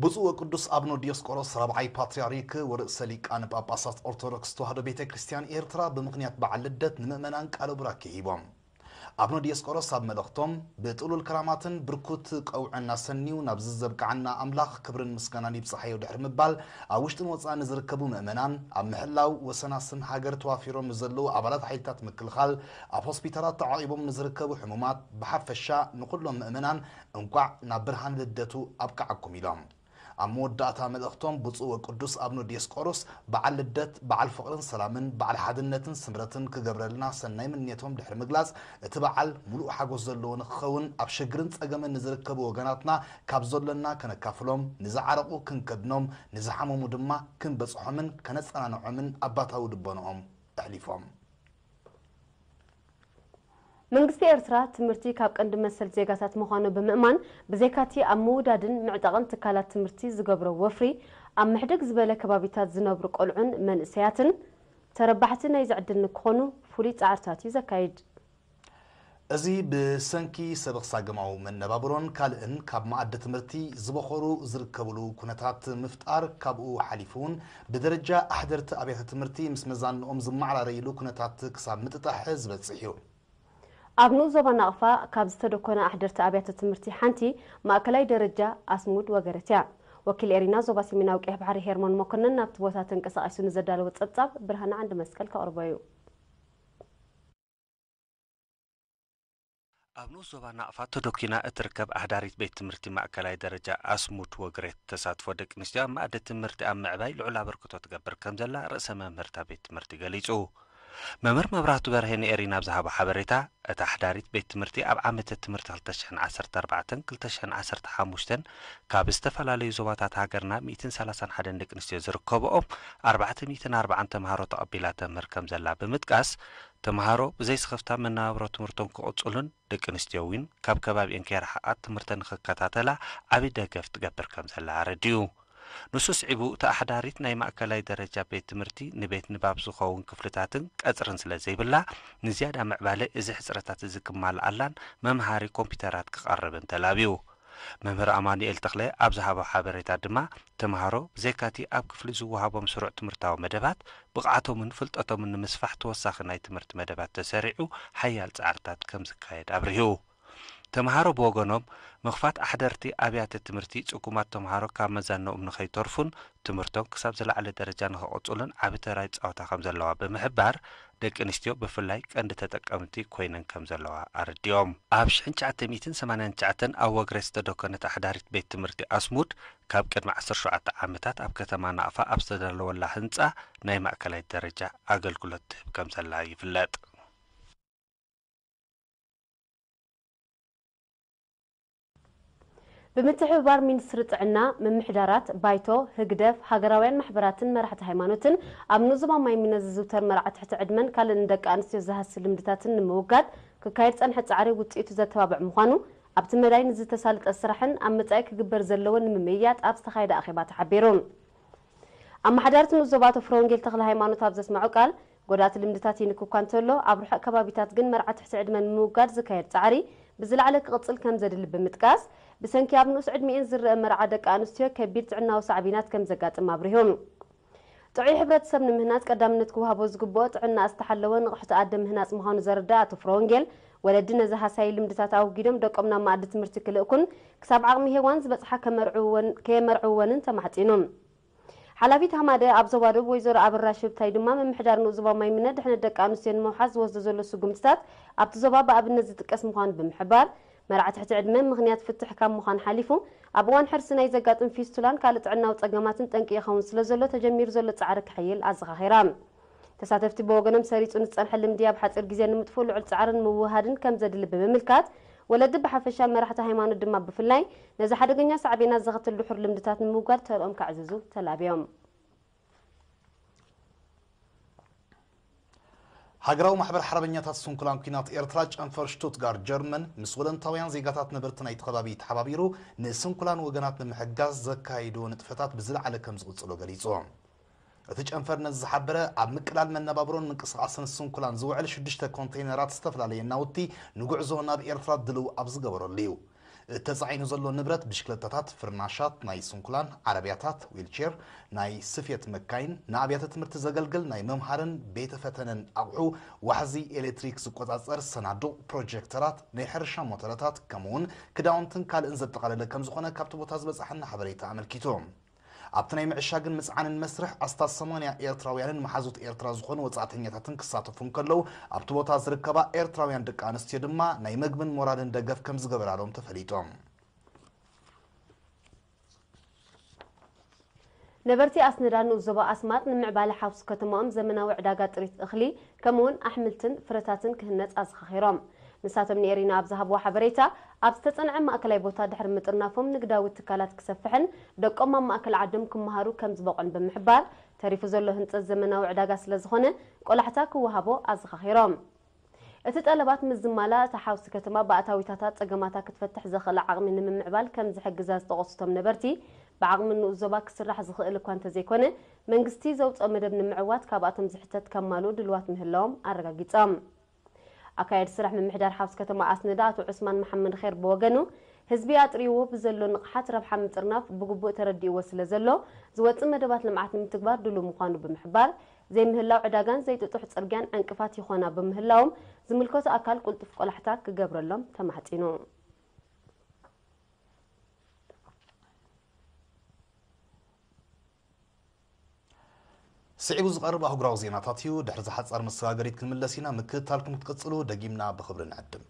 ብፁዕ ወቅዱስ አቡነ ዲዮስቆሮስ ራብዓይ ፓትርያርክ ወርእሰ ሊቃነ ጳጳሳት ኦርቶዶክስ ተዋሕዶ ቤተ ክርስቲያን ኤርትራ ብምኽንያት በዓል ልደት ንምእመናን ቃለ ቡራኬ ሂቦም። ኣቡነ ዲዮስቆሮስ ኣብ መልእኽቶም፣ ብጥሉል ክራማትን ብርኩት ቀውዕን ኣሰንዩ ናብዚ ዘብቅዓና ኣምላኽ ክብርን ምስጋናን ይብጽሓዮ ድሕሪ ምባል፣ ኣብ ውሽጥን ወጻእን ንዝርከቡ ምእመናን ኣብ ምሕላው ወሰናስን ሃገር ተዋፊሮም ንዘለዉ ኣባላት ሓይልታት ምክልኻል፣ ኣብ ሆስፒታላት ተዓቒቦም ንዝርከቡ ሕሙማት ብሓፈሻ ንኹሎም ምእመናን እንቋዕ ናብ ብርሃን ልደቱ ኣብቅዓኩም ኢሎም። ኣብ መወዳእታ መልእኽቶም ብፁዕ ወቅዱስ ኣቡነ ዲዮስቆሮስ በዓል ልደት በዓል ፍቕርን ሰላምን በዓል ሓድነትን ስምረትን ክገብረልና ሰናይ ምንየቶም ድሕሪ ምግላጽ፣ እቲ በዓል ሙሉእ ሓጎስ ዘለዎ ንክኸውን ኣብ ሽግርን ጸገምን ንዝርከቡ ወገናትና ካብ ዘሎና ከነካፍሎም፣ ንዝዓረቑ ክንከድኖም፣ ንዝሓመሙ ድማ ክንበጽሖምን ከነጸናንዖምን ኣባታዊ ልቦንኦም ኣሕሊፎም። መንግስቲ ኤርትራ ትምህርቲ ካብ ቀንዲ መሰል ዜጋታት ምዃኑ ብምእማን፣ ብዘይካቲ ኣብ ምውዳድን ምዕጣቕን ትካላት ትምህርቲ ዝገብሮ ወፍሪ፣ ኣብ ምሕድግ ዝበለ ከባቢታት ዝነብሩ ቆልዑን መንእሰያትን ተረባሕቲ ናይዚ ዕድል ንክኾኑ ፍሉይ ጻዕርታት እዩ ዘካይድ። እዚ ብሰንኪ ሰበኽ ሳገማዊ መነባብሮን ካልእን ካብ መኣዲ ትምህርቲ ዝበኾሩ ዝርከብሉ ኩነታት ምፍጣር፣ ካብኡ ሓሊፉ እውን ብደረጃ ኣሕደርቲ ኣብያተ ትምህርቲ ምስ መዛንኦም ዝመዓራረይሉ ኩነታት ክሳብ ምጥጣሕ ዝበጽሕ እዩ። ኣብ ንኡስ ዞባ ናቕፋ ካብ ዝተደኮነ ኣሕደርቲ ኣብያተ ትምህርቲ ሓንቲ ማእከላይ ደረጃ ኣስሙድ ወገረት እያ። ወኪል ኤሪና ዞባ ሰሜናዊ ቀይሕ ባሕሪ ሄርሞን መኮነን ናብቲ ቦታ ተንቀሳቒሱ ንዘዳለወ ጸብጻብ ብርሃነ ዓንዲ መስቀል ከቕርቦ እዩ። ኣብ ንኡስ ዞባ ናቕፋ ተደኪና እትርከብ ኣሕዳሪት ቤት ትምህርቲ ማእከላይ ደረጃ ኣስሙድ ወግሬት ተሳትፎ ደቂ ኣንስትዮ ኣብ መኣዲ ትምህርቲ ኣብ ምዕባይ ልዑል ኣበርክቶ ትገብር ከም ዘላ ርእሰ መምህርታ ቤት ትምህርቲ ገሊጹ። መምህር መብራህቱ በርሄ ንኤሪና ኣብ ዝሃቦ ሓበሬታ፣ እታ ኣሕዳሪት ቤት ትምህርቲ ኣብ ዓመተ ትምህርቲ ክልተ ሽሕን ዓሰርተ ኣርባዕተን ክልተ ሽሕን ዓሰርተ ሓሙሽተን ካብ ዝተፈላለዩ ዞባታት ሃገርና ሚእትን ሰላሳን ሓደን ደቂ ኣንስትዮ ዝርከብኦም ኣርባዕተ ሚእትን ኣርባዓን ተምሃሮ ተቐቢላ ተምህር ከም ዘላ ብምጥቃስ፣ ተምሃሮ ብዘይስኽፍታ መነባብሮ ትምህርቶም ክቕጽሉን ደቂ ኣንስትዮ እውን ካብ ከባቢኤን ከይረሓቓ ትምህርተን ንኽከታተላ ዓቢ ደገፍ ትገብር ከም ዘላ ኣረዲኡ። ንሱ ስዒቡ፣ እታ ኣሕዳሪት ናይ ማእከላይ ደረጃ ቤት ትምህርቲ ንቤት ንባብ ዝኸውን ክፍልታትን ቀጽርን ስለ ዘይብላ፣ ንዝያዳ ምዕባለ እዚ ሕጽረታት እዚ ክማልኣላን መምሃሪ ኮምፒተራት ክቐርብን ተላብዩ። መምህር ኣማኑኤል ተኽለ ኣብ ዝሃቦ ሓበሬታ ድማ፣ ተምሃሮ ብዘይካቲ ኣብ ክፍሊ ዝወሃቦም ስሩዕ ትምህርታዊ መደባት፣ ብቕዓቶምን ፍልጠቶምን ንምስፋሕ ተወሳኺ ናይ ትምህርቲ መደባት ተሰሪዑ ሓያል ጻዕርታት ከም ዝካየድ ኣብሪሁ። ተምሃሮ ብወገኖም፣ ምኽፋት ኣሕደርቲ ኣብያተ ትምህርቲ ጽጉማት ተምሃሮ ካብ መዛንኦም ንኸይተርፉን ትምህርቶም ክሳብ ዝለዓለ ደረጃ ንኸቕጽሉን ዓቢ ተራ ይጻወታ ከም ዘለዋ ብምሕባር፣ ደቂ ኣንስትዮ ብፍላይ ቀንዲ ተጠቀምቲ ኮይነን ከም ዘለዋ ኣረዲኦም። ኣብ ሽሕን ትሽዓተ ሚእትን ሰማንያን ትሽዓተን ኣብ ወግሬ ዝተደኮነት ኣሕዳሪት ቤት ትምህርቲ ኣስሙድ፣ ካብ ቅድሚ ዓሰርተ ሸውዓተ ዓመታት ኣብ ከተማ ናቕፋ ኣብ ዝተዳለወላ ህንጻ ናይ ማእከላይ ደረጃ ኣገልግሎት ትህብ ከም ዘላ ይፍለጥ። ብምትሕብባር ሚኒስትሪ ጥዕና፣ ምምሕዳራት፣ ባይቶ፣ ህግደፍ፣ ሃገራውያን ማሕበራትን መራሕቲ ሃይማኖትን ኣብ ንኡስ ዞባ ማይምነ ዝዝውተር መርዓ ትሕቲ ዕድመን ካልእ ንደቂ ኣንስትዮ ዝሃሲ ልምድታትን ንምውጋድ ክካየድ ዝጸንሐ ጻዕሪ ውጽኢቱ ዘተባብዕ ምዃኑ፣ ኣብቲ መዳይ ንዝተሳለጠ ስራሕን ኣብ መጻኢ ክግበር ዘለዎን ንምምይያጥ ኣብ ዝተኻየደ ኣኼባ ተሓቢሩ። ኣመሓዳሪት ንኡስ ዞባ ኣቶ ፍረወንጌል ተኽለሃይማኖት ኣብ ዘስመዖ ቃል፣ ጎዳእቲ ልምድታት ይንኪ እኳ እንተሎ፣ ኣብ ርሑቕ ከባቢታት ግን መርዓ ትሕቲ ዕድመ ንምውጋድ ዝካየድ ጻዕሪ ብዝለዓለ ክቕጽል ከም ዘድሊ ብምጥቃስ፣ ብሰንኪ ኣብ ንኡስ ዕድሚኤን ዝረኣ መርዓ ደቂ ኣንስትዮ ከቢድ ጥዕናዊ ሳዕቤናት ከም ዘጋጥም ኣብሪሁ። ጥዑይ ሕብረተሰብ ንምህናጽ ቀዳምነት ክወሃቦ ዝግብኦ ጥዕና ዝተሓለወ ንቕሕቲ ኣደ ምህናጽ ምዃኑ ዘረደኣ ኣቶ ፍረወንጌል፣ ወለዲ ነዚ ሃሳዪ ልምድታት ኣወጊዶም ደቆም ናብ መኣዲ ትምህርቲ ክልእኩን ክሳብ ዓቕሚ ሄዋን ዝበጽሓ ከመርዕውወን ከየመርዕውወንን ተማሕጺኑ። ሓላፊት ሃማደ ኣብ ዞባ ደቡብ ወይዘሮ ኣበራሽ ሽብታይ ድማ ምምሕዳር ንኡስ ዞባ ማይምነ ድሕነት ደቂ ኣንስትዮ ንምውሓስ ዝወስዶ ዘሎ ስጉምትታት ኣብቲ ዞባ ብኣብነት ዝጥቀስ ምዃኑ ብምሕባር፣ መርዓ ትሕቲ ዕድመ ምኽንያት ፍትሕ ካብ ምዃን ሓሊፉ ኣብ እዋን ሕርሲ ናይ ዘጋጥም ፊስቱላን ካልእ ጥዕናዊ ጸገማትን ጠንቂ ይኸውን ስለ ዘሎ ተጀሚሩ ዘሎ ጻዕሪ ክሕይል ኣዘኻኺራ። ተሳተፍቲ ብወገኖም ሰሪጹ ንዝጸንሐ ልምዲ ኣብ ሓጺር ግዜ ንምጥፍኡ ልዑል ጻዕርን ምውህሃድን ከም ዘድሊ ብምምልካት፣ ወለዲ ብሓፈሻ መራሕቲ ሃይማኖት ድማ ብፍላይ ነዚ ሓደገኛ ሳዕቤናት ዘኸትል ድሑር ልምድታት ንምውጋድ ተርኦም ከዕዝዙ ተላብዮም። ሃገራዊ ማሕበር ሓርበኛታት ስንኩላን ኲናት ኤርትራ ጨንፈር ሽቱትጋርት ጀርመን ምስ ወለንታውያን ዜጋታት ነበርቲ ናይቲ ከባቢ ተሓባቢሩ ንስንኩላን ወገናት ንምሕጋዝ ዘካይዶ ንጥፈታት ብዝለዓለ ከም ዝቕጽሎ ገሊጹ። እቲ ጨንፈር ነዚ ዝሓበረ ኣብ ምቅላል መነባብሮን ምንቅስቓስን ስንኩላን ዝውዕል ሽዱሽተ ኮንተይነራት ዝተፈላለየ ናውቲ ንጉዕዞ ናብ ኤርትራ ድልው ኣብ ዝገበረሉ እዩ። ተጻዒኑ ዘሎ ንብረት ብሽክለታታት፣ ፍርናሻት፣ ናይ ስንኩላን፣ ዓረብያታት፣ ዊልቼር፣ ናይ ስፌት መካይን፣ ንኣብያተ ትምህርቲ ዘገልግል ናይ መምሃርን ቤተ ፈተነን ኣቑሑ፣ ዋሕዚ ኤሌክትሪክ ዝቆጻጸር ሰናዱቕ፣ ፕሮጀክተራት፣ ናይ ሕርሻ ሞተረታት፣ ከምኡውን ክዳውንትን ካልእን ዘጠቓለለ ከም ዝኾነ ካብቲ ቦታ ዝበጻሓና ሓበሬታ ኣመልኪቱ። ኣብቲ ናይ ምዕሻግን ምጽዓንን መስርሕ ኣስታት ሰማንያ ኤርትራውያንን መሓዙት ኤርትራ ዝኾኑ ወጻእተኛታትን ክሳተፉ እንከለዉ፣ ኣብቲ ቦታ ዝርከባ ኤርትራውያን ደቂ ኣንስትዮ ድማ ናይ መግብን ሞራልን ደገፍ ከም ዝገበራሎም ተፈሊጦም። ነበርቲ ኣስነዳ ንኡስ ዞባ ኣስማጥ ንምዕባለ ሓውሲ ከተማኦም ዘመናዊ ዕዳጋ ጥሪት እኽሊ ከምኡውን ኣሕምልትን ፍረታትን ክህነፅ ኣዘኻኺሮም። ንሳቶም ንኤሪና ኣብ ዝሃብዎ ሓበሬታ፣ ኣብ ዝተፀንዐ ማእከላይ ቦታ ድሕሪ ምጥርናፎም ንግዳዊ ትካላት ክሰፍሕን ደቆም ኣብ ማእከል ዓዶም ክመሃሩ ከም ዝበቑዕን ብምሕባር፣ ተሪፉ ዘሎ ህንፀት ዘመናዊ ዕዳጋ ስለዝኾነ ቆላሕታ ክወሃቦ ኣዘኻኺሮም። እቲ ጠለባት ምስ ዝማላእ፣ እታ ሓውሲ ከተማ ብኣታዊታታ ጸገማታ ክትፈትሕ ዘኽእላ ዓቕሚ ንምምዕባል ከም ዝሕግዛ ዝጠቐሱ እቶም ነበርቲ፣ ብዓቕሚ ንኡስ ዞባ ክስራሕ ዝኽእል እኳ እንተዘይኮነ፣ መንግስቲ ዘውጽኦ መደብ ንምዕዋት ካብኣቶም ዝሕተት ከማልኡ ድልዋት ምህላዎም ኣረጋጊጾም። ኣካያዲ ስራሕ ምምሕዳር ሓውሲ ከተማ ኣስነዳ ኣቶ ዑስማን መሓመድ ኼር ብወገኑ፣ ህዝቢ ኣጥርይዎ ብዘሎ ንቕሓት ረብሓ ምጥርናፍ ብግቡእ ተረዲእዎ ስለ ዘሎ፣ ዝወጽእ መደባት ልምዓት ንምትግባር ድሉው ምዃኑ ብምሕባር፣ ዘይምህላው ዕዳጋን ዘይጥጡሕ ጽርግያን ዕንቅፋት ይኾና ብምህላዎም፣ ዝምልከቶ ኣካል ቅልጡፍ ቆላሕታ ክገብረሎም ተማሕጺኑ። ስዒቡ ዝቐርብ ኣህጉራዊ ዜናታት እዩ። ድሕሪ ዝሓጻር መሰጋገሪት ክንምለስ ኢና። ምክትታልኩም ክትቅጽሉ ደጊምና ብኽብሪ ንዕድም።